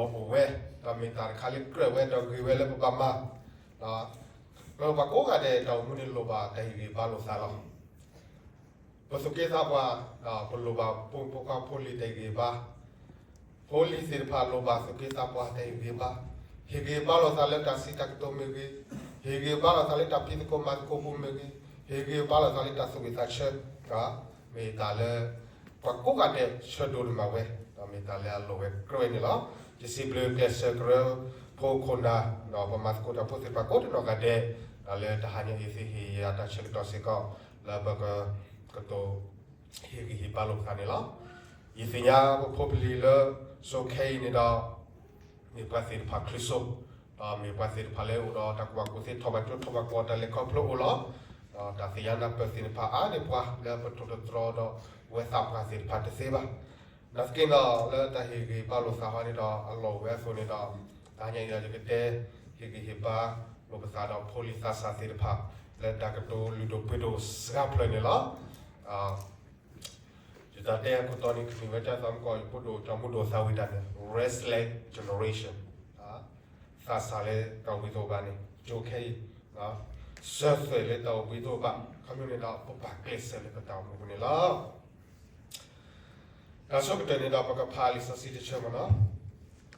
အိၣ်ဝဲ, ဒီးမ့ၢ်တၢ်တခါလၢကြၢးဝဲဒီးဂ့ၤဝဲလၢပဘၣ်မၤ, ဒီးပှၤကိးဂၤဒဲးတၢ်အိၣ်မူန့ၣ်လိၣ်ဘၣ်တၢ်ဟ့ၣ်ဂံၢ်ဟ့ၣ်ဘါလိာ်သးလီၤ. ပသူၣ်က့သးပှၢ်, ပလိၣ်ဘၣ်ပဖိမုၣ်ဖိခွါဖိလံၤတၢ်ဟ့ၣ်ဂံၢ်ဟ့ၣ်ဘါ, ဖိလံၤသ့ၣ်တဖၣ်လိၣ်ဘၣ်သူၣ်က့သးပှၢ်တၢ်ဟ့ၣ်ဂံၢ်ဟ့ၣ်ဘါ, ဟ့ၣ်ဂံၢ်ဟ့ၣ်ဘါလိာ်သးလၢတၢ်စံးတၢ်ကတိၤမ့ၢ်ဂ့ၤ, ဟ့ၣ်ဂံၢ်ဟ့ၣ်ဘါလိာ်သးလၢတၢ်ဖံးသကိးမၤသကိးပူၤမ့ၢ်ဂ့ၤ, ဟ့ၣ်ဂံၢ်ဟ့ၣ်ဘါလိာ်သးလၢတၢ်သူၣ်ဝံၣ်သးဆၢ, မ့ၢ်တၢ်လၢ ပှၤကိးဂၤဒဲးဆၢဒိးန့ၢ်မးဝဲ, ဒီးမ့ၢ်တၢ်လၢအလိၣ်ဝဲကြၢးဝဲန့ၣ်လီၤ. ယစံးဘျုးကျဲးစၢးကရၢဖိခိၣ်နၢ်, ဒီးပှၤမၤသကိးတၢ်ဖိသ့ၣ်တဖၣ်ကိးဒံနီၢ်ဂၤဒဲး, ဒီးလၢတဟါညါအံၤသုဟ့ၣ်ယၤတၢ်ဆၢကတီၢ်စ့ၢ်ကီး, လၢပက, ကတိၤ, ဟ့ၣ်ဂံၢ်ဟ့ၣ်ဘါလိာ်ပသးန့ၣ်လီၤ. ယသ့ၣ်ညါပဖိပလံၤလၢစိၤခဲအံၤန့ၣ်ဒီး မ့ၢ်ပှၤသ့ၣ်တဖၣ်ချုးစိ, ဒီးမ့ၢ်ပှၤသ့ၣ်တဖၣ်လၢအိၣ်ဒီးတၢ်ကူၣ်ဘၣ်ကူၣ်သ့ထီၣ်ဘၣ်ကၠိထီၣ်ဘၣ်ကီးတၢ်လဲၤခီဖျိအိၣ်လီၤ. ဒီးတၢ်သ့ၣ်ညါနၢ်ပၢၢ်သ့ၣ်တဖၣ်အါန့ၢ်ပှၤလၢပထိၣ်သတြီဒီးဝဲသးပှၢ်သ့ၣ်တဖၣ်တသ့ဘၣ်. နာ်သက့ဒီး လၢတၢ်ဟ့ၣ်ဂံၢ်ဟ့ၣ်ဘါလိာ်သးဟီန့ၣ်ဒီးအလိၣ်ဝဲအသိးန့ၣ်ဒီး, တဟါညါအံၤဒီးယကတဲဟ့ၣ်ဂံၢ်ဟ့ၣ်ဘါလိာ်ပသးဒီးဖိလံၤသးစၢ်သ့ၣ်တဖၣ်, လၢတၢ်ကတိၤလုၢ်ဒိၣ်ပှ့ၤဒိၣ်စှၤဖျၢၣ်န့ၣ်လီၤ. ယတၢ်တဲအခိၣ်တီန့ၣ် ကမ့ၢ်ဝဲတၢ်သးမကီၢ် ယဖိဒိၣ်ကၠီမူဒိၣ်သးဝံၣ်တၢ်န့ၣ် restless generation, သးစၢ်လၢတၢ်ဝံၣ်တအိၣ်ဘၣ်န့ၣ် ကၠိခဲအံၤ, စၢၤသွဲၣ်လၢတၢ်အိၣ်ဘှံးတအိၣ်ဘၣ်, ခီဖျိန့ၣ်ဒီး ပဘၣ်ကျဲးစၢးလၢပတၢ်အိၣ်မူအပူၤန့ၣ်လီၤ. တၢ်ဆိကတၢၢ်န့ၣ်ဒီး ပကဖးလံာ်စီဆှံတဆၢမ့ၢ်နီၤ. လံာ်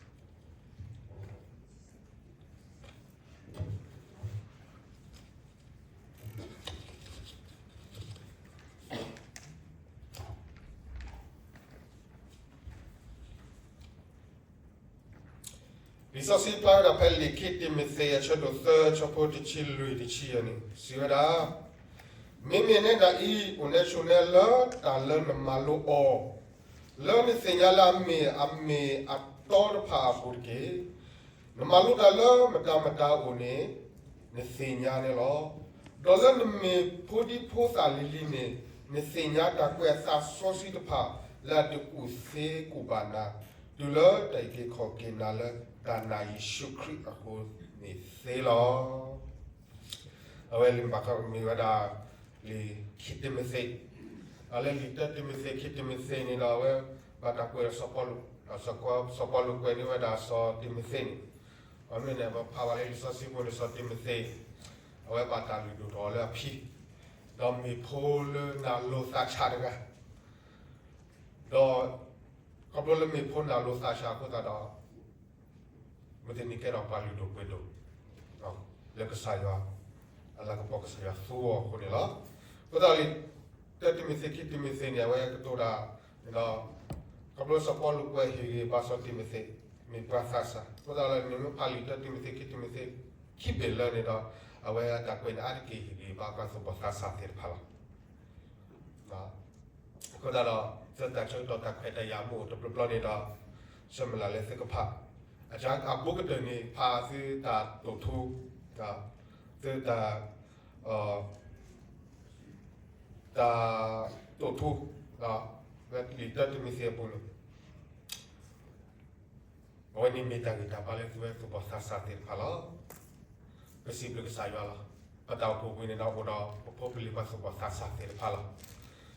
စီဆှံပျၢ်ဝဲဒၣ်ဖဲလံာ်ခံတံၤမသ့း အဆၢဒိၣ်သၢ ဆၢဖိတဆံလွံၢ်တဆံယဲၢ်န့ၣ် စံးဝဲဒၣ်, မ့မ့ၢ်နဲဒၣ်အံၤ အိၣ်နဲဆိးနဲလၢတၢ်လၢနမၤလိအီၤ, လၢနသ့ၣ်ညါလၢအမ့ၢ်အမ့ၢ်အတီတဖၣ်အပူၤတက့ၢ်. နမၤလိတၢ်လၢမတၤမတၤအအိၣ်န့ၣ် နသ့ၣ်ညါန့ၣ်လီၤ. ဒီးလၢနမ့ၢ်ဖိဒံဖိသၣ်လံၤလံၤန့ၣ် နသ့ၣ်ညါတၢ်ကွဲးအသးစီဆှံတဖၣ် လၢအတကူၣ်သ့ကူၣ်ဘၣ်နၤ, တုၤလၢတၢ်အုၣ်က့ၤခီၣ်က့ၤနၤလၢတၢ်နာ်ယ့ၣ်ၡူးခရံာ်အဃိန့ၣ်သ့လီၤ. အဝဲလံာ်ဘၣ်ခီမ့ၢ်ဝဲဒၣ် လံာ်ခံတံၤမသ့း, ဒီးလၢလံာ်တၢတံၤမသ့း ခံတံၤမသ့းန့ၣ်ဒီး အဝဲဘၣ်တၢ်ကွဲးဒီးစီၤပီလူး, စီၤပီလူးကွဲးန့ၢ်ဝဲဒၣ်စီၤတံၤမသ့းန့ၣ်, အမ့ၢ်န့ၣ် ပဖးဘၣ်လၢလံာ်စီဆှံပူၤန့ၣ် စီၤတံၤမသ့း အဝဲဘၣ်တၢ်လုၢ်ဒိၣ်ထီၣ်အီၤလၢအဖံ, ဒီးမ့ၢ်ဖိလၢနၢ်လိၤသးဆးတဂၤ, ဒီး ခီဖျိလၢမ့ၢ်ဖိနၢ်လိၤသးဆးအဃိသတးဒီး မုၢ်တနံၤကဲထီၣ်ပှၤလုၢ်ဒိၣ်ပှ့ၤဒိၣ် လၢကစၢ်ယွၤ အလၤကပီၤ ကစၢ်ယွၤသူအီၤအဃိန့ၣ်လီၤ. အဃိသတးလံာ်တၢတံၤမသ့း ခံတံၤမသ့းန့ၣ် အဝဲကတိၤတၢ်န့ၣ်ဒီး ခီဖျိစီၤပီလူးကွဲးဟ့ၣ်ဂံၢ်ဘါစီၤတံၤမသ့း မ့ၢ်ပှၤသးစၢ်, အဃိသတးလၢနမ့ၢ်ဖးလံာ်တၢတံၤမသ့း ခံတံၤမသ့း ခံဘ့ၣ်လၢန့ၣ်ဒီး အဝဲတၢ်ကွဲးန့ၣ်အါတက့ၢ်ဟ့ၣ်ဂံၢ်ဘါပှၤသူၣ်ဘီၣ်သးစၢ်သ့ၣ်တဖၣ်လီၤ. အဃိသတးဒီး သုတၢ်ဆၢကတီၢ်တၢ်ခွဲးတၢ်ယာ်မ့ၢ်အိၣ်တဘျီဘျီန့ၣ်ဒီး ဆၢမုၢ်လၢ်လၢသုကဖး, အဘူးကတၢၢ်န့ၣ် ဖးသုတၢ်တိာ်ထူ, သုတၢ်, တၢ်တိာ်ထူ, လံာ်တၢတံၤမသ့းအပူၤန့ၣ် အဝဲန့ၣ်မ့ၢ်တၢ်ဂံၢ်တၢ်ဘါလၢသုဝဲသူၣ်ဘီၣ်သးစၢ်သ့ၣ်တဖၣ်လီၤ. ပစံးဘျုးကစၢ်ယွၤလီၤ. ပတၢ်အိၣ်ဖှိၣ်ပူၤန့ၣ်ဒီးအိၣ်ဒီးပဖိပလံၤပှၤသူၣ်ဘီၣ်သးစၢ်သ့ၣ်တဖၣ်လီၤ.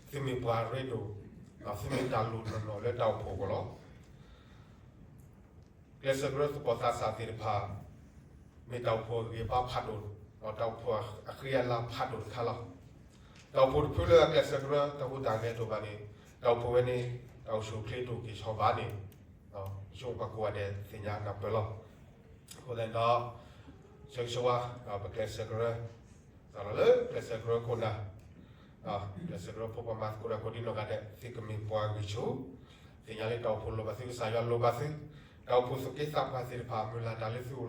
သုမ့ၢ်ပှၤရ့ဒိၣ်, သုမ့ၢ်တၢ်လိၣ်နီၢ်နီၢ်လၢတၢ်အိၣ်ဖှိၣ်အဂီၢ်လီၤ. ကျဲးစၢးကရၢသူၣ်ဘီၣ်သးစၢ်သ့ၣ်တဖၣ် မ့ၢ်တၢ်အိၣ်ဖှိၣ်အဂံၢ်အဘါဖးဒိၣ်, ဒီးတၢ်အိၣ်ဖှိၣ်အဃံအလၤဖးဒိၣ်တခါလီၤ. တၢ်အိၣ်ဖှိၣ်တဖုလၢအကျဲးစၢးကရၢတၢ်ဟူးတၢ်ဂဲၤတအိၣ်ဘၣ်န့ၣ် တၢ်အိၣ်ဖှိၣ်ဝဲန့ၣ် တၢ်အိၣ်ဆူၣ်အိၣ်ချ့တအိၣ်က့ၤဆီဘၣ်န့ၣ် ယဆိကမိၣ်ပှၤကိးဂၤဒဲးသ့ၣ်ညါနၢ်ပၢၢ်လီၤ. အဃိသတးဒီး ဆၢဂ့ၤဆၢဝါ ပကျဲးစၢးကရၢ သးလီၤလၢကျဲးစၢးကရၢခိၣ်နၢ်, ကျဲးစၢးကရၢဖိပှၤမၤသကိးတၢ်ကိးဒံနီၢ်ဂၤဒဲး သုကမ့ၢ်ပှၤဂံၢ်ဆူၣ်, သ့ၣ်ညါလၢတၢ်အိၣ်ဖှိၣ်လိၣ်ဘၣ်သု ကစၢ်ယွၤလိၣ်ဘၣ်သု, တၢ်အိၣ်ဖှိၣ်သူၣ်က့သးပှၢ်သ့ၣ်တဖၣ် မုၢ်လၢ်တၢ်လၢသုအိၣ်လီၤ.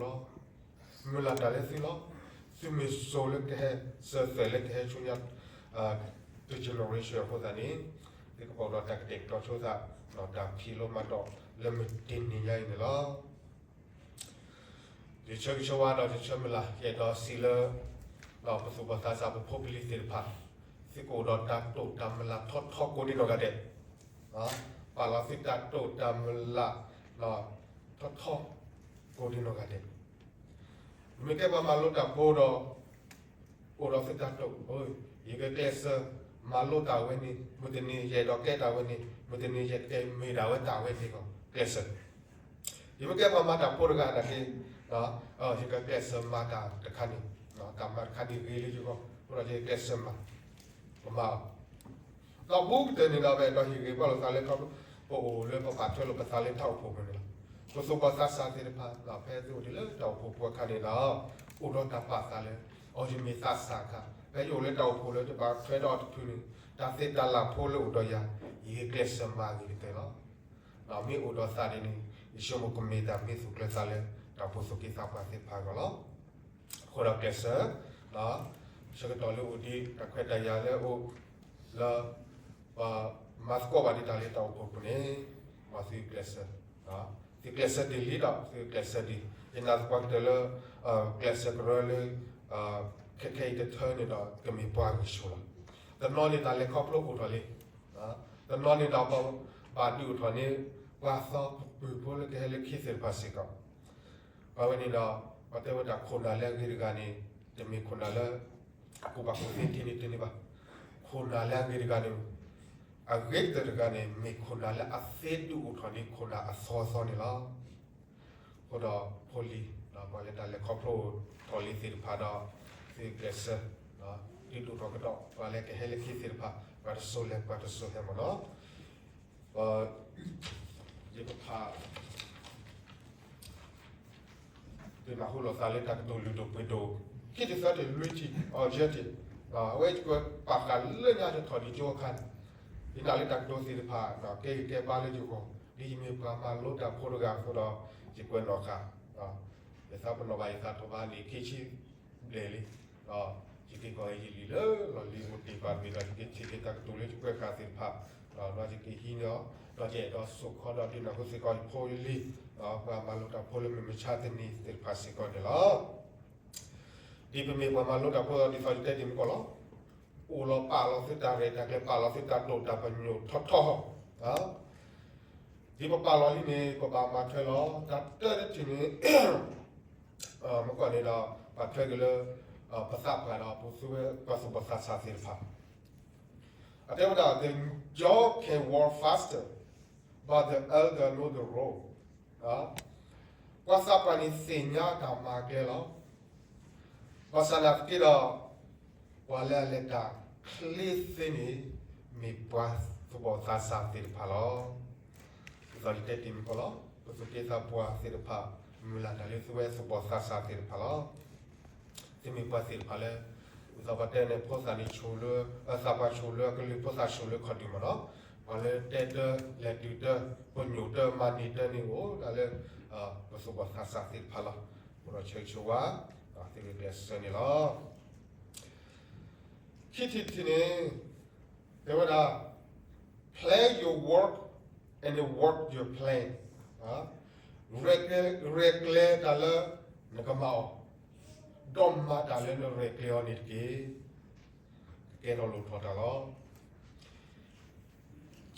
မုၢ်လၢ်တၢ်လၢသုလီၤ. သုမ့ၢ်စိၤလၢကဟဲ စၢၤသွဲၣ်လၢကဟဲဆူညါ တ generation အဃိသတးန့ၣ် သုကဘၣ်အိၣ်ဒီးတၢ်ကတဲာ်ကတီၤဆိသး ဒီးတၢ်ဖံးလိမၤဒိးလၢမုၢ်တနံၤညါအံၤန့ၣ်လီၤ. ယဆၢဂ့ၤဆၢဝါဒီးယဆၢမုၢ်လၢ် ယအဲၣ်ဒိးစံးလၢ ပသူၣ်ဘီၣ်သးစၢ်ပဖိပလံၤသ့ၣ်တဖၣ် သုကအိၣ်ဒီးတၢ်တိာ်တၢ်မုၢ်လၢ်ထီထီကိးဒံနီၢ်ဂၤဒဲး, ပာ်လီၤသုတၢ်တိာ်တၢ်မုၢ်လၢ် ထီထီကိးဒံနီၢ်ဂၤဒဲး. မ့ၢ်တဲပှၤမၤလိတၢ်ဖိဒီး အိၣ်ဒီးသုတၢ်တိာ်, ယကကျဲးစၢးမၤလိတၢ်ဝဲန့ၣ်, မုၢ်တနံၤယအဲၣ်ဒိးကဲတၢ်ဝဲန့ၣ်, မုၢ်တနံၤယကမ့ၢ်ဒၣ်ဝဲတၢ်ဝဲန့ၣ်လီၤ. ကျဲးစၢး ယမ့ၢ်ကဲပှၤမၤတၢ်ဖိတဂၤနာ်က့, ယကကျဲးစၢးမၤတၢ်တခါန့ၣ်, တၢ်မၤတခါန့ၣ်ဂ့ၤလၢယဂီၢ်, အဃိဒီးယကကျဲးစၢးမၤ, ကမၤအီၤ. ဒီးဘူးကတၢၢ်န့ၣ်ဒီး ပအဲၣ်ဒိးဟ့ၣ်ဂံၢ်ဘါလိာ်သးလၢ ပအိၣ်လၢပပာ်ထွဲလိာ်ပသးလၢတၢ်အိၣ်ဖှိၣ်ပူၤန့ၣ်လီၤ. ပသူၣ်ဘီၣ်သးစၢ်သ့ၣ်တဖၣ် ဖဲသုအိၣ်ဒံးလၢတၢ်အိၣ်ဖှိၣ်ပူၤအခါန့ၣ်ဒီး အိၣ်ဒီးတၢ်ပာ်သးလၢ အီၤယမ့ၢ်သးစၢ်အခါ, ဖဲယအိၣ်လၢတၢ်အိၣ်ဖှိၣ်လၢတဘၣ်ထွဲဒီးအီၤတဖုန့ၣ်, တၢ်သ့တၢ်လၢ်ဖိလၢအိၣ်ဒီးယၤ, ယကကျဲးစၢးမၤဂ့ၤကတၢၢ်လီၤ. မ့ၢ်အိၣ်ဒီးသးဒ်န့ၣ်, ယဆိကမိၣ်ကမ့ၢ်တၢ်မ့ၢ်သူၣ်ကျၢၤသးလၢ တၢ်အိၣ်ဖှိၣ်သူၣ်က့သးပှၢ်သ့ၣ်တဖၣ်အဂီၢ်လီၤ. အဃိဒီးကျဲးစၢး, ဆၢကတီၢ်လၢအိၣ်ဒံး တၢ်ခွဲးတၢ်ယာ်လၢအအိၣ်လၢ ပမၤသကိးဘၣ်ဒံးတၢ်လၢတၢ်အိၣ်ဖှိၣ်ပူၤန့ၣ်, မ်သုကျဲးစၢး, သုကျဲးစၢးတ့ၢ်လံဒီး သုကျဲးစၢးဒံး, ယနာ်သပှၢ်ကတၢၢ်လၢ ကျဲးစၢးကရၢလၢ ခဲခဲအံၤတထၢန့ၣ်ဒီး ကမ့ၢ်ပှၤဂံၢ်ဆူၣ်လီၤ. တနီၤန့ၣ်တၢ်လဲၤခီဖျိအိၣ်ထီၣ်လံ, တနီၤန့ၣ်ဒီး ဘၣ်ဒုးအိၣ်ထီၣ်န့ၢ် ပှၤသီပပုၢ်ဖိလၢကဟဲလၢခံသ့ၣ်တဖၣ်စ့ၢ်ကီး, အဝဲန့ၣ်ဒီး ပှၤတဲဝဲဒၣ်ခိၣ်နၢ်လၢအဂ့ၤတဂၤန့ၣ် တမ့ၢ်ခိၣ်နၢ်လၢ အကူၣ်ဘၣ်ကူၣ်သ့ထဲန့ၣ်တန့ၢ်ဘၣ်. ခိၣ်နၢ်လၢအဂ့ၤတဂၤန့ၣ် အဂ့ၤကတၢၢ်တဂၤန့ၣ် မ့ၢ်ခိၣ်နၢ်လၢအသ့ဒုးအိၣ်ထီၣ်န့ၢ်ခိၣ်နၢ်အသီအသီန့ၣ်လီၤ. အဃိဒီးဖိလံၤ ပှၤလၢတၢ်လဲၤခီဖျိအိၣ်ထီၣ်လံသ့ၣ်တဖၣ်ဒီး သုကျဲးစၢး ဒုးဒိၣ်ထီၣ်ကဒီး ပှၤလၢကဟဲလၢခံသ့ၣ်တဖၣ် ပှၤတစိၤလဲၤပှၤတစိၤဟဲမ့ၢ်နီၤ. ယကဖး သုနၢ်ဟူလိာ်သးလၢတၢ်ကတိၤလုၢ်ဒိၣ်ပှ့ၤဒိၣ် ခံထံၣ်သၢထံၣ်လွံၢ်ထံၣ် ယဲၢ်ထံၣ်, အဝဲယကွဲးပာ်ဃာ်လၢညါယထီၣ်ဒံးကၠိအခါန့ၣ်, ယနာ်လၢတၢ်ကတိၤသ့ၣ်တဖၣ် ကဲဂံၢ်ကဲဘါလၢယဂီၢ် ဒ်ယမ့ၢ်ပှၤမၤလိတၢ်ဖိတဂၤအဃိဒီး ယကွဲးနီၣ်ဃာ်, ယသးပနီၣ်ဘၣ်ယသးထီၣ်ဘၣ်န့ၣ် ခံဆံဘျဲၣ်လံ, ယက့ၤကီၢ်ယလံာ်လၢလီၢ်လံၤအိၣ်တ့ၢ်ဘၣ်တဘ့ၣ်ဒီး ယက့ၤထံၣ်က့ၤတၢ်ကတိၤလၢယကွဲးဃာ်သ့ၣ်တဖၣ်, ဒီးယက့ၤဟံးန့ၢ်အီၤ, ဒီးယအဲၣ်ဒိးဆိၣ်ခီဒီးဒုးနၢ်ဟူစ့ၢ်ကီးယဖိယလံၤ, ပှၤမၤလိတၢ်ဖိလၢမုၢ်မဆါတနံၤသ့ၣ်တဖၣ်စ့ၢ်ကီးန့ၣ်လီၤ. ဒ်ပမ့ၢ်ပှၤမၤလိတၢ်ဖိဒီးဒ်သိးယတဲတ့ၢ်မုၢ်ကီၢ်လီၤ. အိၣ်လီၤပာ်လီၤသုတၢ်ရဲၣ်တၢ်ကျဲၤ ပာ်လီၤသုတၢ်တိာ်တၢ်ပညိၣ်ထီထီ, ဒ်ပပာ်လီၤလံန့ၣ် ပဘၣ်မၤထွဲလီၤ. တၢ်တၢတထံၣ်န့ၣ် မ့ၢ်ကွၢ်န့ၣ်ဒီး ပာ်ထွဲက့ၤလၢ ပသးပှၢ်ဒီးပသူဝဲပှၤသူၣ်ဘီၣ်သးစၢ်သ့ၣ်တဖၣ်, အတဲဝဲဒၣ် the young can walk faster, but the elder know the road. ပှၤသးပှၢ်န့ၣ်သ့ၣ်ညါတၢ်မၤကျဲလီၤ. ဘၣ်ဆၣ်သနာ်က့ဒီး ပှၤလၢအလဲၤတၢ်ချ့သ့န့ၣ် မ့ၢ်ပှၤသူၣ်ဘီၣ်သးစၢ်သ့ၣ်တဖၣ်လီၤ. ဒ်သိးယတဲတ့ၢ်မုၢ်ကီၢ်လီၤ. ပသူၣ်က့သးပှၢ်သ့ၣ်တဖၣ် မုၢ်လၢ်တၢ်လၢသုဝဲသူၣ်ဘီၣ်သးစၢ်သ့ၣ်တဖၣ်လီၤ. သုမ့ၢ်ပှၤသ့ၣ်တဖၣ်လၢ ဒ်သိးပတဲန့ၣ် ဖိသၣ်န့ၣ်ဆူၣ်လၢ သးပှၢ်ဆူၣ်လၢအကလုၢ် ဖိသၣ်ဆူၣ်လၢခီၣ်ဒုၣ်မ့ၢ်နီၤ, ပှၤလၢတဲတၢ် လဲၤတုၤတၢ် ပညိၣ်တၢ် မၤန့ၢ်တၢ်န့ၣ်အိၣ်ဒၣ်လၢ ပသူၣ်ဘီၣ်သးစၢ်သ့ၣ်တဖၣ်လီၤ. အဃိဒီးဆၢဂ့ၤဆၢဝါ သုဂ့ၤကျဲးစၢးန့ၣ်လီၤ. ခံထံၣ်တထံၣ်န့ၣ် တဲဝဲဒၣ် plan your work and work your plan. ရဲၣ်ကျဲၤတၢ်လၢနကမၤအီၤ, ဒီးမၤတၢ်လၢနရဲၣ်ကျဲၤအီၤန့ၣ်တက့ၢ်. ကကဲထီၣ်လိၣ်ထီၣ်တၢ်လီၤ.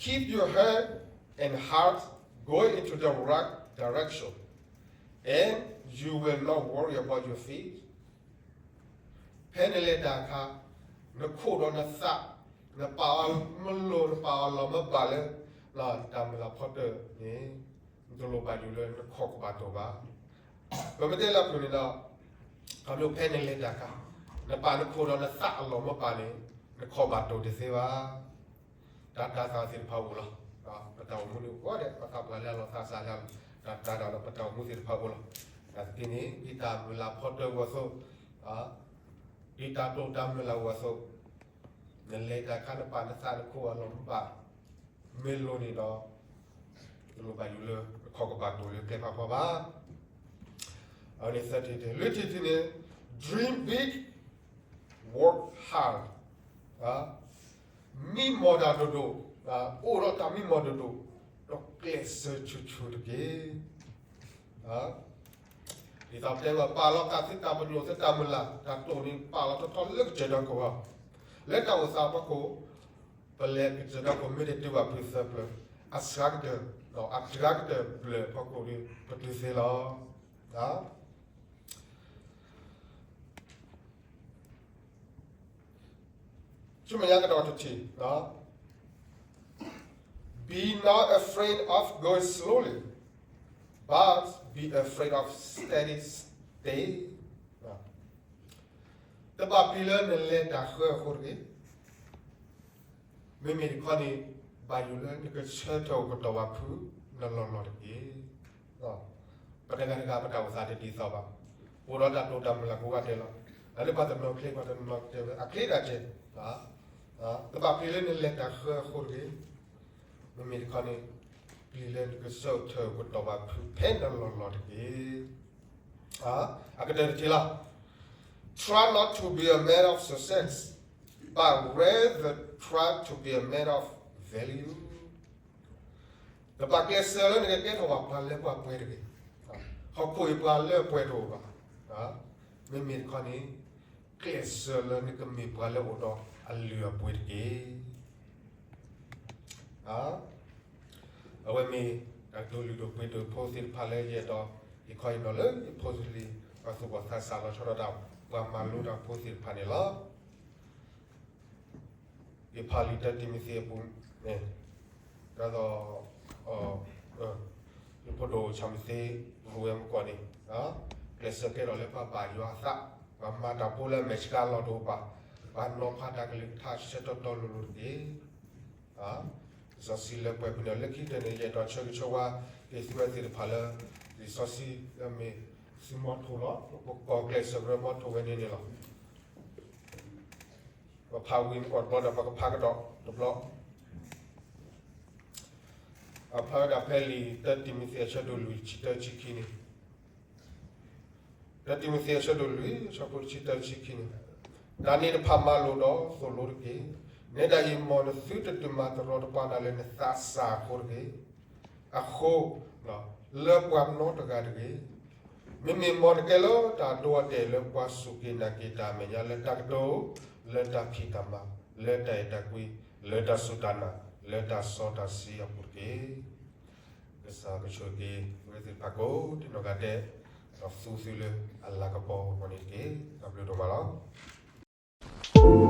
Keep your head and heart going into the right direction, and you will not worry about your feet. ဖဲနလဲၤတၢ်အခါ နခိၣ်ဒီးနသး နပာ်အီၤမလိၤ နပာ်အီၤလီၤမၢ်ဘၣ်လၢ တၢ်မုၢ်လၢ်ဖီတၢၣ်န့ၣ် နတလိၣ်ဘၣ်ယိၣ်လၢနခိၣ်ကဘၣ်ဒိၣ်ဘၣ်. ပမ့ၢ်တဲလၢအပူၤန့ၣ်ဒီး ခီဖျိဖဲနလဲၤတၢ်အခါ နပာ်နခိၣ်ဒီးနသးအလီၢ်မၢ်ဘၣ်န့ၣ် နခိၣ်ဘၣ်ဒိၣ်တသ့ဘၣ်. တၢ်တၤသၣ်သ့ၣ်တဖၣ်အိၣ်လီၤ. ပတၢ်အိၣ်မူန့ၣ်အိၣ်ဒီး ပသးပှၢ်လၢအလီၢ်သးစၢ်လၢအလီၢ် တၢ်တၤတၢ်ဒီးပတၢ်အိၣ်မူသ့ၣ်တဖၣ်အိၣ်လီၤ. နာ်သက့န့ၣ် ဒ်တၢ်မုၢ်လၢ်ဖီတၢၣ်အဂီၢ်အသိး ဒ်တၢ်တိာ်တၢ်မုၢ်လၢ်အဂီၢ်အသိး နလဲၤတၢ်အခါနပာ်နသးနခိၣ်အလီၢ်မၢ်ဘၣ် မ့ၢ်လိၤန့ၣ်ဒီး တလိၣ်ဘၣ်ယိၣ်လၢနခိၣ်ကဘၣ်ဒိၣ်လၢကျဲဖးဖီဘၣ်. အဝဲန့ၣ်သၢထံၣ်တထံၣ် လွံၢ်ထံၣ်တထံၣ်န့ၣ် dream big, work hard. မံမီၢ်တၢ်ဒိၣ်ဒိၣ်, အိၣ်ဒီးတၢ်မံမီၢ်ဒိၣ်ဒိၣ်, ဒီးကျဲးစၢးဆူၣ်ဆူၣ်တက့ၢ်. ဒ်သိးပတဲလီၤ ပာ်လီၤတၢ်သုတၢ်ပညိၣ်သုတၢ်မုၢ်လၢ် တၢ်တိာ်န့ၣ် ပာ်လီၤထီထီလၢကစၢၢ်ဒီးကဝီၤ, လၢတၢ်အိၣ်သးဖီခိၣ် ပလဲၤကစၢၢ်ဒီးကဝီၤမ့ၢ်တတုၤဘၣ်ဖုသၢပျၢၤ အစှၤကတၢၢ် ဒီးအစှၤကတၢၢ်ဘျၢၣ်ဖီခိၣ်ဒီး ပတုၤသ့လီၤ. ဆူမဲာ်ညါကဒီးတထံၣ်, Be not afraid of going slowly, but but be afraid of steady stay. တဘၣ်ပျံၤလၢနလဲၤတၢ်ဃၢအဃိတဂ့ၤ, မ့မ့ၢ်တခီန့ၣ် ဘၣ်ယိၣ်လၢနကဆၢထၢၣ်အိၣ်ကတီၢ်ဘၣ်ဖုးနလီၢ်လီၢ်တက့ၢ်. ပတဂၤတဂၤပတၢ်အိၣ်သးတဒ်သိးဘၣ်. အိၣ်ဒီးတၢ်တိာ်တၢ်မုၢ်လၢ်ကိးဂၤဒဲးလီၤ. အလၢပှၤတနီၤချ့ ပှၤတနီၤတဲဝဲ အချ့တၢ်ကဲ, တဘၣ်ပျံၤလၢနလဲၤတၢ်ဃၢအဃိတဂ့ၤ, မ့မ့ၢ်တခီန့ၣ် ပျံၤလၢနကဆၢထၢၣ်အိၣ်ကတီၢ်ဘၣ်ဖုးဖဲနလီၢ်လီၢ်တက့ၢ်. အကတၢၢ်တထံၣ်လီၤ. Try not to be a man of success, but rather try to be a man of value. တဘၣ်ကျဲးစၢးလၢနကကဲထီၣ်ဘၣ်ပှၤလၢပှဲၤတဂ့ၤ, ဟီၣ်ခိၣ်အံၤပှၤလၢပှဲၤတအိၣ်ဘၣ်. မ့မ့ၢ်တခီန့ၣ် ကျဲးစၢးလၢနကမ့ၢ်ပှၤလၢအိၣ်ဒီးအလုၢ်အပှ့ၤတက့ၢ်. အဝဲမ့ၢ်တၢ်ကတိၤလုၢ်ဒိၣ်ပှ့ၤဒိၣ်ဖိသ့ၣ်တဖၣ်လၢယအဲၣ်ဒိး ယခီယနီၤလၢယဖိသ့ၣ်လံၤ ပှၤသူၣ်ဘီၣ်သးစၢ်လီၤဆီဒၣ်တၢ် ပှၤမၤလိတၢ်ဖိသ့ၣ်တဖၣ်န့ၣ်လီၤ. ယဖးလံာ်တၢတံၤမသ့းအပူၤန့ၣ်, ဒ်သိး ယဖိဒိၣ်ဆၣ်မသ့ ရူဝဲမကီၢ်န့ၣ်, ကျဲးစၢးကဲထီၣ်လၢပှၤဘၣ်ယွၤအသး, ပှၤမၤတၢ်ဖိလၢအမဲာ်ဆှးလီၢ်တအိၣ်ဘၣ်, ပှၤနီၤဖးတၢ်ကလုၢ်ကထါဆၢတီတီလိၤလိၤတက့ၢ်. လံာ်စီဆှံလၢပှဲၤဖဲန့ၣ် လၢခံကတၢၢ်န့ၣ် ယအဲၣ်ဒိးဆၢဂ့ၤဆၢဝါ က့ၤသုဝဲသ့ၣ်တဖၣ်လၢ လံာ်စီဆှံလၢမ့ၢ်သုမီထိၣ်လီၤ. ပကီၢ်ကျဲးစၢးကရၢမီထိၣ်ဝဲန့ၣ်န့ၣ်လီၤ. ပဖးဝံၤမကီၢ်တဘျီဒီး ပကဖးကဒီးတဘျီ. အဖးဝဲဒၣ်ဖဲလံာ်တၢတံၤမသ့းအဆၢဒိၣ်လွံၢ် တဆံတၢ တဆံခံန့ၣ်, တၢတံၤမသ့းအဆၢဒိၣ်လွံၢ် အဆၢဖိတဆံတၢ တဆံခံန့ၣ်, တၢ်န့ၣ်တဖၣ်မၤလိာ်ဒီးသိၣ်လိတက့ၢ်. နဲဒၣ်အံၤ မ်နသုတတုၤမၤတရီတပါနၤလၢနသးစၢ်အဃိတဂ့ၤ. အဃိ လၢပှၤနီတဂၤတဂ့ၤ. မ့မ့ၢ်မ်နကဲလၢတၢ်ဒိအတဲာ်လၢပှၤစူၢ်က့ၤနာ်က့ၤတၢ်အမဲာ်ညါ လၢတၢ်ကတိၤ, လၢတၢ်ဖံးတၢ်မၤ, လၢတၢ်အဲၣ်တၢ်ကွံ, လၢတၢ်စူၢ်တၢ်နာ်, လၢတၢ်စီတၢ်ဆှံအပူၤတက့ၢ်. ကစၢ်ကဆိၣ်ဂ့ၤက့ၤ ပဝဲသ့ၣ်တဖၣ်ကိးဒံနီၢ်ဂၤဒဲး, ဒီးသူသုလၢအလၤကပီၤအဂီၢ်န့ၣ်တက့ၢ်. တၢ်ဘျုးဒိၣ်မးလီၤ.